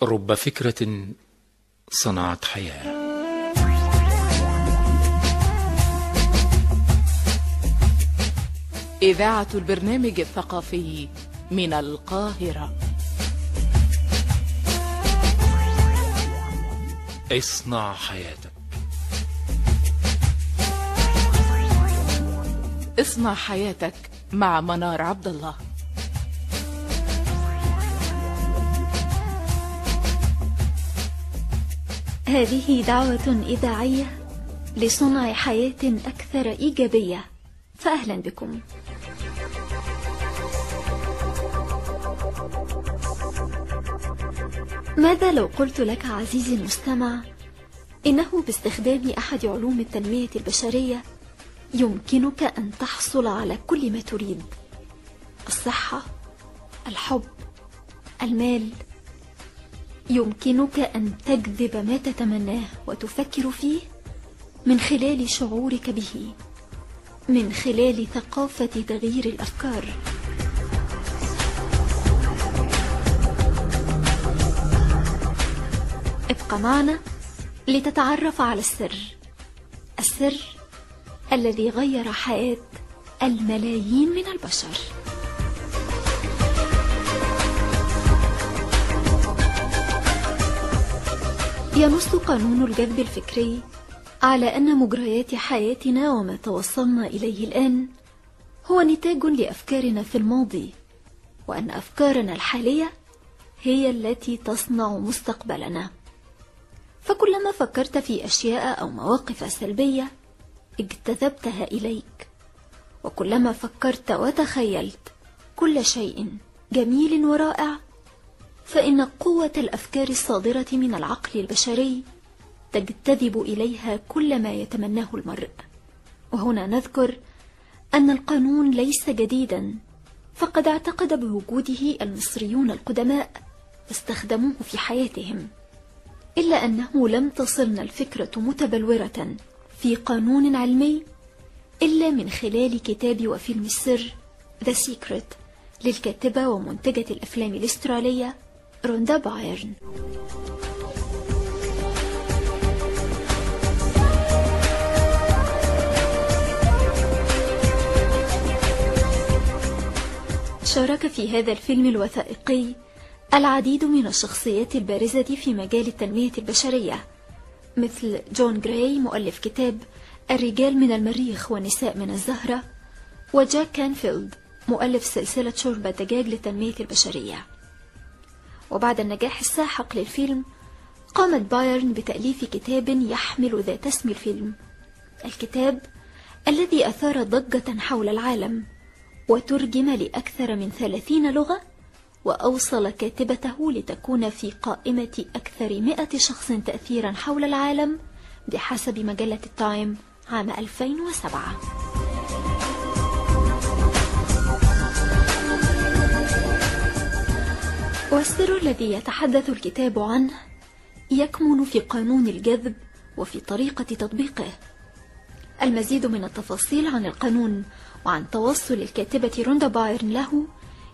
رب فكرة صنعت حياة. إذاعة البرنامج الثقافي من القاهرة. اصنع حياتك. اصنع حياتك مع منار عبد الله. هذه دعوة إذاعية لصنع حياة أكثر إيجابية، فأهلا بكم. ماذا لو قلت لك عزيزي المستمع إنه باستخدام أحد علوم التنمية البشرية يمكنك أن تحصل على كل ما تريد؟ الصحة، الحب، المال. يمكنك أن تجذب ما تتمناه وتفكر فيه من خلال شعورك به، من خلال ثقافة تغيير الأفكار. ابق معنا لتتعرف على السر، السر الذي غير حياة الملايين من البشر. ينص قانون الجذب الفكري على أن مجريات حياتنا وما توصلنا إليه الآن هو نتاج لأفكارنا في الماضي، وأن أفكارنا الحالية هي التي تصنع مستقبلنا. فكلما فكرت في أشياء أو مواقف سلبية اجتذبتها إليك، وكلما فكرت وتخيلت كل شيء جميل ورائع فإن قوة الأفكار الصادرة من العقل البشري تجتذب إليها كل ما يتمناه المرء. وهنا نذكر أن القانون ليس جديدا، فقد اعتقد بوجوده المصريون القدماء واستخدموه في حياتهم، إلا أنه لم تصلنا الفكرة متبلورة في قانون علمي إلا من خلال كتاب وفيلم السر The Secret للكاتبة ومنتجة الأفلام الأسترالية روندا بايرن. شارك في هذا الفيلم الوثائقي العديد من الشخصيات البارزة في مجال التنمية البشرية، مثل جون جراي مؤلف كتاب الرجال من المريخ والنساء من الزهرة، وجاك كانفيلد مؤلف سلسلة شوربة دجاج للتنمية البشرية. وبعد النجاح الساحق للفيلم قامت بايرن بتأليف كتاب يحمل ذات اسم الفيلم، الكتاب الذي أثار ضجة حول العالم وترجم لأكثر من 30 لغة، وأوصل كاتبته لتكون في قائمة أكثر 100 شخص تأثيرا حول العالم بحسب مجلة التايم عام 2007. والسر الذي يتحدث الكتاب عنه يكمن في قانون الجذب وفي طريقة تطبيقه. المزيد من التفاصيل عن القانون وعن توصل الكاتبة روندا بايرن له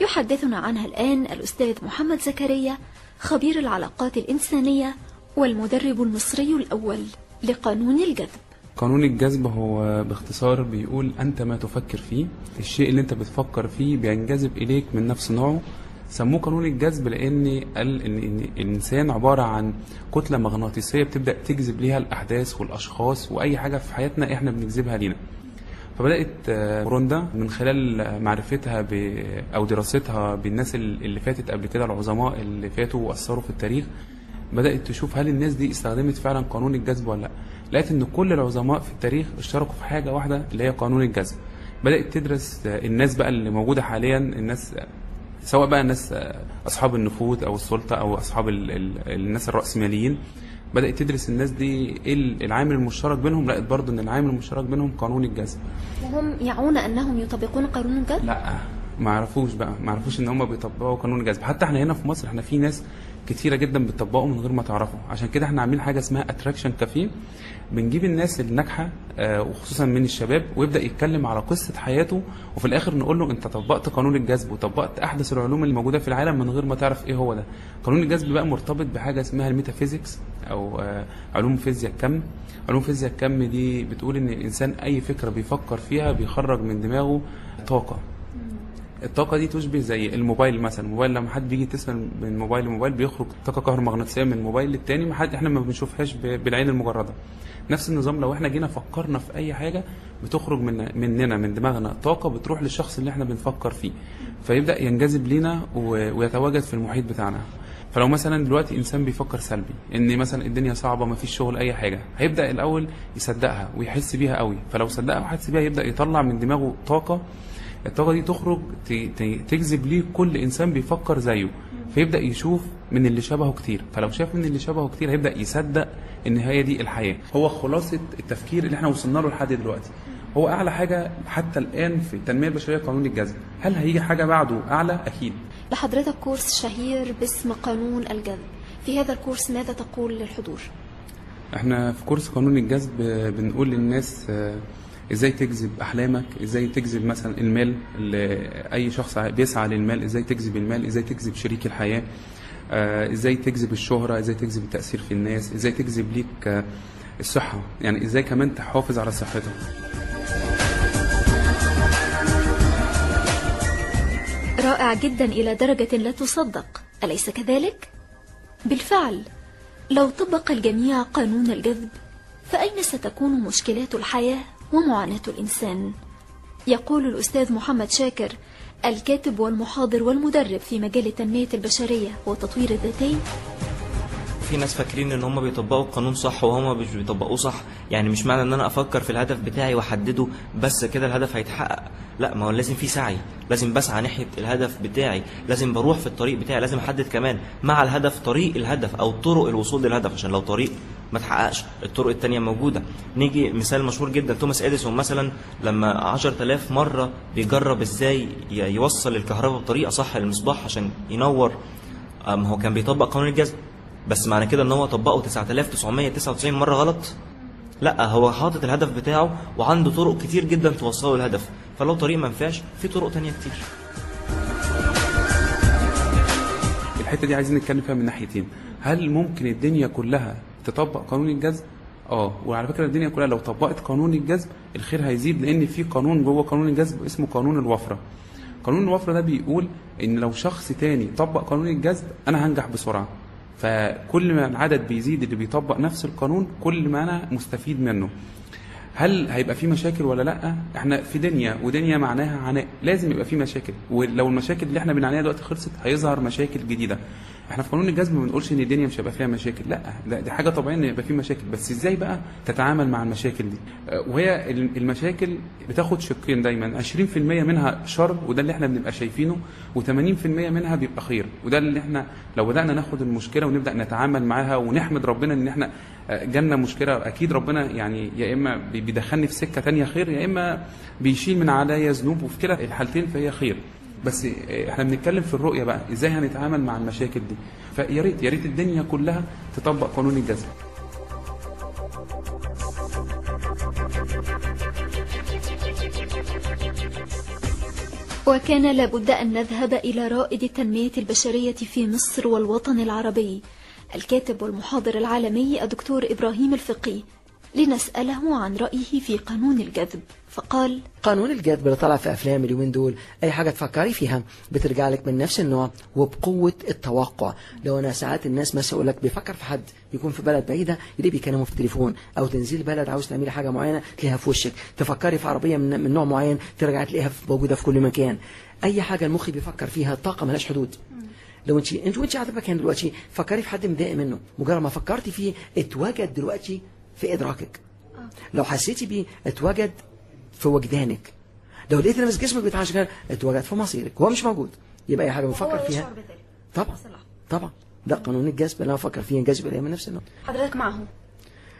يحدثنا عنها الآن الأستاذ محمد زكريا، خبير العلاقات الإنسانية والمدرب المصري الأول لقانون الجذب. قانون الجذب هو باختصار بيقول أنت ما تفكر فيه، الشيء اللي أنت بتفكر فيه بينجذب إليك من نفس نوعه. سموه قانون الجذب لأن قال إن الإنسان عبارة عن كتلة مغناطيسية بتبدأ تجذب ليها الأحداث والأشخاص وأي حاجة في حياتنا إحنا بنجذبها لينا. فبدأت روندا من خلال معرفتها أو دراستها بالناس اللي فاتت قبل كده، العظماء اللي فاتوا وأثروا في التاريخ، بدأت تشوف هل الناس دي استخدمت فعلا قانون الجذب ولا لا. لقيت إن كل العظماء في التاريخ اشتركوا في حاجة واحدة اللي هي قانون الجذب. بدأت تدرس الناس بقى اللي موجودة حاليا، الناس سواء بقى الناس أصحاب النفوذ أو السلطة أو أصحاب الناس الرأسماليين، بدأت تدرس الناس دي ايه العامل المشترك بينهم. لقيت برضه ان العامل المشترك بينهم قانون الجذب. وهم يعون انهم يطبقون قانون الجذب؟ لا، ما عرفوش بقى، ما عرفوش ان هم بيطبقوا قانون الجذب. حتى احنا هنا في مصر احنا في ناس كتيرة جدا بتطبقه من غير ما تعرفه. عشان كده احنا عاملين حاجة اسمها attraction cafe، بنجيب الناس الناجحة وخصوصا من الشباب، ويبدا يتكلم على قصة حياته، وفي الاخر نقول له انت طبقت قانون الجذب وطبقت احدث العلوم اللي موجودة في العالم من غير ما تعرف ايه هو ده. قانون الجذب بقى مرتبط بحاجة اسمها ال metaphysics او علوم فيزياء الكم. علوم فيزياء الكم دي بتقول ان الانسان اي فكرة بيفكر فيها بيخرج من دماغه طاقة. الطاقة دي تشبه زي الموبايل مثلا، الموبايل لما حد بيجي يتصل من موبايل لموبايل بيخرج طاقة كهرومغناطيسيه من موبايل للتاني، ما حد احنا ما بنشوفهاش بالعين المجردة. نفس النظام لو احنا جينا فكرنا في اي حاجة بتخرج مننا من دماغنا طاقة بتروح للشخص اللي احنا بنفكر فيه، فيبدا ينجذب لينا ويتواجد في المحيط بتاعنا. فلو مثلا دلوقتي انسان بيفكر سلبي ان مثلا الدنيا صعبة، ما فيش شغل، اي حاجة، هيبدا الاول يصدقها ويحس بيها قوي. فلو صدقها وحس بيها يبدا يطلع من دماغه طاقة، الطاقة دي تخرج تجذب ليه كل انسان بيفكر زيه، فيبدا يشوف من اللي شبهه كتير. فلو شاف من اللي شبهه كتير هيبدا يصدق ان هي دي الحياة. هو خلاصه التفكير اللي احنا وصلنا له لحد دلوقتي، هو اعلى حاجة حتى الان في التنمية البشرية قانون الجذب. هل هيجي حاجة بعده اعلى؟ اكيد. لحضرتك كورس شهير باسم قانون الجذب، في هذا الكورس ماذا تقول للحضور؟ احنا في كورس قانون الجذب بنقول للناس ازاي تجذب احلامك، ازاي تجذب مثلا المال، اي شخص بيسعى للمال ازاي تجذب المال، ازاي تجذب شريك الحياة، ازاي تجذب الشهرة، ازاي تجذب التأثير في الناس، ازاي تجذب ليك الصحة، يعني ازاي كمان تحافظ على صحتك. رائع جدا إلى درجة لا تصدق، أليس كذلك؟ بالفعل لو طبق الجميع قانون الجذب فأين ستكون مشكلات الحياة ومعاناة الإنسان؟ يقول الأستاذ محمد شاكر الكاتب والمحاضر والمدرب في مجال التنمية البشرية والتطوير الذاتي: في ناس فاكرين ان هم بيطبقوا القانون صح وهم مش بيطبقوه صح. يعني مش معنى ان انا افكر في الهدف بتاعي واحدده بس كده الهدف هيتحقق، لا، ما هو لازم في سعي، لازم بسعى ناحية الهدف بتاعي، لازم بروح في الطريق بتاعي، لازم احدد كمان مع الهدف طريق الهدف او طرق الوصول للهدف، عشان لو طريق ما تحققش الطرق التانية موجودة. نيجي مثال مشهور جدا، توماس اديسون مثلا لما 10,000 مرة بيجرب ازاي يوصل الكهرباء بطريقة صح للمصباح عشان ينور، ما هو كان بيطبق قانون الجذب، بس معنى كده ان هو طبقه 9999 مرة غلط؟ لا، هو حاطط الهدف بتاعه وعنده طرق كتير جدا توصله للهدف، فلو طريق ما نفعش في طرق تانية كتير. الحتة دي عايزين نتكلم فيها من ناحيتين. هل ممكن الدنيا كلها تطبق قانون الجذب؟ وعلى فكرة الدنيا كلها لو طبقت قانون الجذب الخير هيزيد، لان في قانون جوه قانون الجذب اسمه قانون الوفرة. قانون الوفرة ده بيقول ان لو شخص تاني طبق قانون الجذب انا هنجح بسرعة، فكل ما العدد بيزيد اللي بيطبق نفس القانون كل ما انا مستفيد منه. هل هيبقى في مشاكل ولا لا؟ احنا في دنيا، ودنيا معناها عناء، لازم يبقى في مشاكل، ولو المشاكل اللي احنا بنعانيها دلوقتي خلصت هيظهر مشاكل جديدة. احنا في قانون الجذب ما بنقولش ان الدنيا مش هيبقى فيها مشاكل، لا، ده حاجة طبيعية ان يبقى في مشاكل، بس ازاي بقى تتعامل مع المشاكل دي؟ وهي المشاكل بتاخد شقين دايما، 20% منها شر وده اللي احنا بنبقى شايفينه، و80% منها بيبقى خير، وده اللي احنا لو بدأنا ناخد المشكلة ونبدأ نتعامل معاها ونحمد ربنا ان احنا جالنا مشكلة، اكيد ربنا يعني يا اما بيدخلني في سكة تانية خير، يا اما بيشيل من عليا ذنوب، وفي كلا الحالتين فهي خير. بس احنا بنتكلم في الرؤية بقى ازاي هنتعامل مع المشاكل دي. فيا ريت يا ريت الدنيا كلها تطبق قانون الجذب. وكان لابد أن نذهب إلى رائد التنمية البشرية في مصر والوطن العربي الكاتب والمحاضر العالمي الدكتور إبراهيم الفقي لنسأله عن رأيه في قانون الجذب، فقال: قانون الجذب اللي طلع في أفلام اليومين دول، أي حاجة تفكري فيها بترجع لك من نفس النوع وبقوة التوقع. لو أنا ساعات الناس مثلا يقول لك بيفكر في حد يكون في بلد بعيدة يلاقيه بيكلمه في التليفون، أو تنزيل بلد عاوز تعملي حاجة معينة تلاقيها في وشك، تفكري في عربية من نوع معين ترجع تلاقيها موجودة في كل مكان. أي حاجة المخ بيفكر فيها طاقة ملهاش حدود. لو انت وانت قاعدة في مكان دلوقتي فكري في حد متضايق منه، مجرد ما فكرتي فيه اتوجد دلوقتي في إدراكك. لو حسيتي بيه اتوجد في وجدانك. لو لقيت نفس جسمك بيتعشى اتوجد في مصيرك. هو مش موجود، يبقى أي حاجة بفكر فيها. طبعا طبعا ده قانون الجذب اللي أنا بفكر فيه، ينجذب إليه من نفس النوع. حضرتك معه؟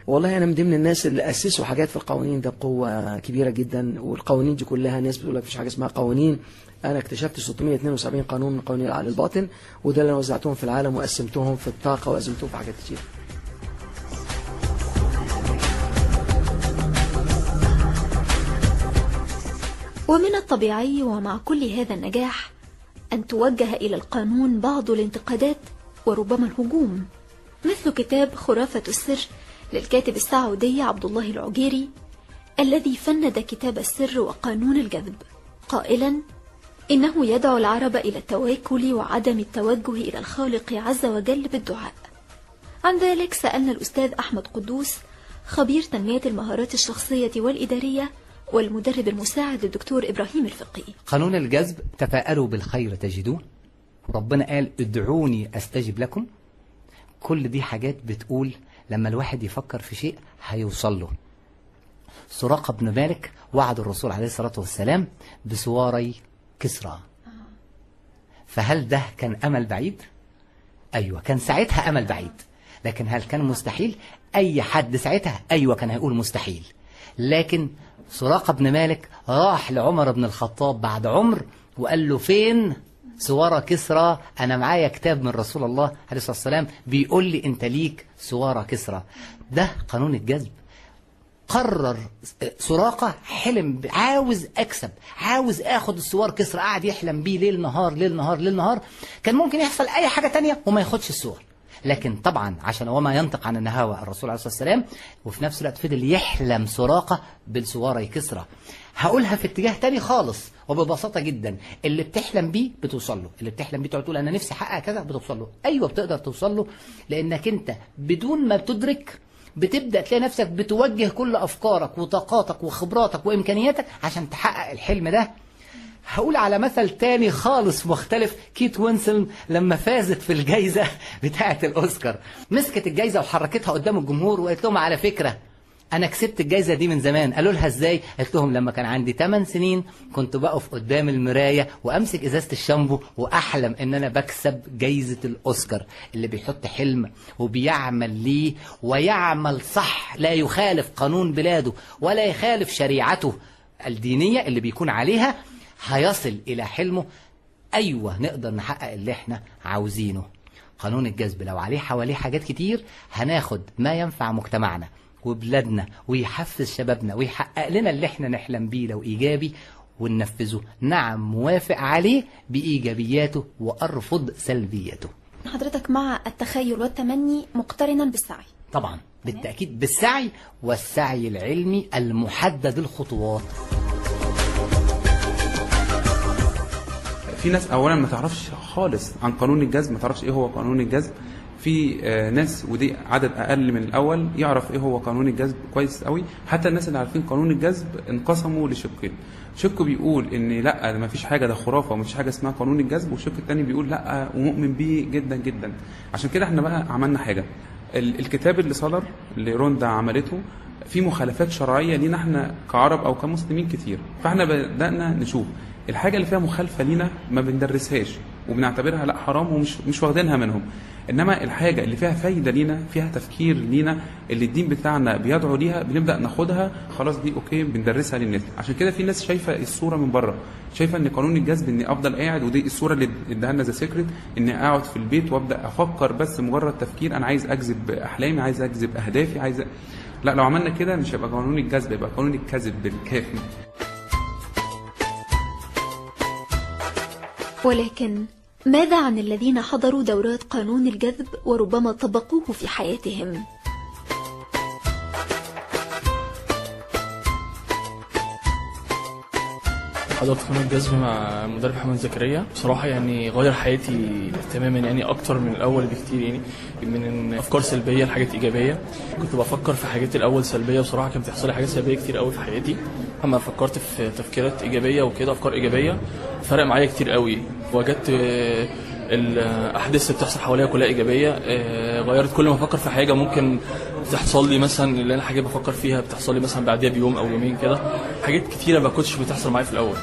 والله انا من ضمن الناس اللي اسسوا حاجات في القوانين ده بقوة كبيرة جدا، والقوانين دي كلها ناس بتقول لك مفيش حاجة اسمها قوانين. انا اكتشفت 672 قانون من قوانين العقل الباطن، وده اللي انا وزعتهم في العالم وقسمتهم في الطاقة وقسمتهم في حاجات كتير. ومن الطبيعي ومع كل هذا النجاح أن توجه إلى القانون بعض الانتقادات وربما الهجوم، مثل كتاب خرافة السر للكاتب السعودي عبد الله العجيري الذي فند كتاب السر وقانون الجذب، قائلا إنه يدعو العرب إلى التواكل وعدم التوجه إلى الخالق عز وجل بالدعاء. عن ذلك سألنا الأستاذ أحمد قدوس، خبير تنمية المهارات الشخصية والإدارية والمدرب المساعد للدكتور إبراهيم الفقي. قانون الجذب: تفاءلوا بالخير تجدوه، ربنا قال ادعوني أستجب لكم. كل دي حاجات بتقول لما الواحد يفكر في شيء هيوصل له. سراقة بن مالك وعد الرسول عليه الصلاة والسلام بسواري كسرى، فهل ده كان أمل بعيد؟ أيوة كان ساعتها أمل بعيد، لكن هل كان مستحيل؟ أي حد ساعتها أيوة كان هيقول مستحيل. لكن سراقة بن مالك راح لعمر بن الخطاب بعد عمر وقال له فين سوارة كسرى؟ أنا معايا كتاب من رسول الله عليه الصلاة والسلام بيقول لي أنت ليك سوارة كسرى. ده قانون الجذب. قرر سراقة، حلم، عاوز أكسب، عاوز أخد السوار كسرى، قاعد يحلم بيه ليل نهار ليل نهار ليل نهار. كان ممكن يحصل أي حاجة تانية وما ياخدش السوار، لكن طبعا عشان هو ما ينطق عن الهوى الرسول عليه الصلاة والسلام، وفي نفس الوقت فضل يحلم سراقة بالسوارة كسرى. هقولها في اتجاه تاني خالص وببساطة جدا، اللي بتحلم بيه بتوصل له، اللي بتحلم بيه تقعد تقول أنا نفسي أحقق كذا بتوصل له. أيوة بتقدر توصل له، لأنك أنت بدون ما بتدرك بتبدأ تلاقي نفسك بتوجه كل أفكارك وطاقاتك وخبراتك وإمكانياتك عشان تحقق الحلم ده. هقول على مثل تاني خالص مختلف، كيت وينسلم لما فازت في الجايزة بتاعة الأوسكار، مسكت الجايزة وحركتها قدام الجمهور وقالت لهم على فكرة أنا كسبت الجايزة دي من زمان. قالوا لها إزاي؟ قالت لهم لما كان عندي 8 سنين كنت بقف قدام المراية وأمسك إزازة الشامبو وأحلم إن أنا بكسب جايزة الأوسكار. اللي بيحط حلم وبيعمل ليه ويعمل صح، لا يخالف قانون بلاده ولا يخالف شريعته الدينية اللي بيكون عليها، هيصل إلى حلمه. أيوة نقدر نحقق اللي احنا عاوزينه. قانون الجذب لو عليه حواليه حاجات كتير هناخد ما ينفع مجتمعنا وبلادنا ويحفز شبابنا ويحقق لنا اللي احنا نحلم بيه لو إيجابي وننفذه. نعم موافق عليه بإيجابياته وأرفض سلبياته. حضرتك مع التخيل والتمني مقترنا بالسعي؟ طبعا بالتأكيد بالسعي، والسعي العلمي المحدد الخطوات. في ناس اولا ما تعرفش خالص عن قانون الجذب، ما تعرفش ايه هو قانون الجذب. في ناس، ودي عدد اقل من الاول، يعرف ايه هو قانون الجذب كويس قوي. حتى الناس اللي عارفين قانون الجذب انقسموا لشقين، شق بيقول ان لا ما فيش حاجة، ده خرافه وما فيش حاجة اسمها قانون الجذب، والشق الثاني بيقول لا ومؤمن بيه جدا جدا. عشان كده احنا بقى عملنا حاجة، الكتاب اللي صدر اللي روندا عملته في مخالفات شرعية لينا احنا كعرب او كمسلمين كتير، فاحنا بدانا نشوف الحاجة اللي فيها مخالفة لينا ما بندرسهاش وبنعتبرها لا حرام ومش مش واخدينها منهم، انما الحاجة اللي فيها فايده لينا، فيها تفكير لينا، اللي الدين بتاعنا بيدعو ليها، بنبدا ناخدها خلاص دي okay بندرسها للناس. عشان كده في ناس شايفه الصورة من بره، شايفه ان قانون الجذب اني افضل قاعد، ودي الصورة اللي اداها لنا The Secret، اني اقعد في البيت وابدا افكر بس مجرد تفكير، انا عايز اجذب احلامي، عايز اجذب اهدافي، عايز لا، لو عملنا كده مش هيبقى قانون الجذب، يبقى قانون الكذب بالكافي. ولكن ماذا عن الذين حضروا دورات قانون الجذب وربما طبقوه في حياتهم؟ حضرت قانون الجذب مع المدرب محمد زكريا، بصراحة يعني غير حياتي تماما، يعني أكتر من الأول بكتير، يعني من أفكار سلبية لحاجات إيجابية. كنت بفكر في حاجات الأول سلبية، وصراحة كانت بتحصل لي حاجات سلبية كتير قوي في حياتي. أما فكرت في تفكيرات إيجابية وكده، أفكار إيجابية، فرق معايا كتير قوي. وجدت الأحداث اللي بتحصل حواليا كلها إيجابية، غيرت كل ما أفكر في حاجة ممكن بتحصل لي، مثلا اللي أنا حاجة بفكر فيها بتحصل لي مثلا بعديها بيوم أو يومين كده، حاجات كتيرة ما كنتش بتحصل معايا في الأول.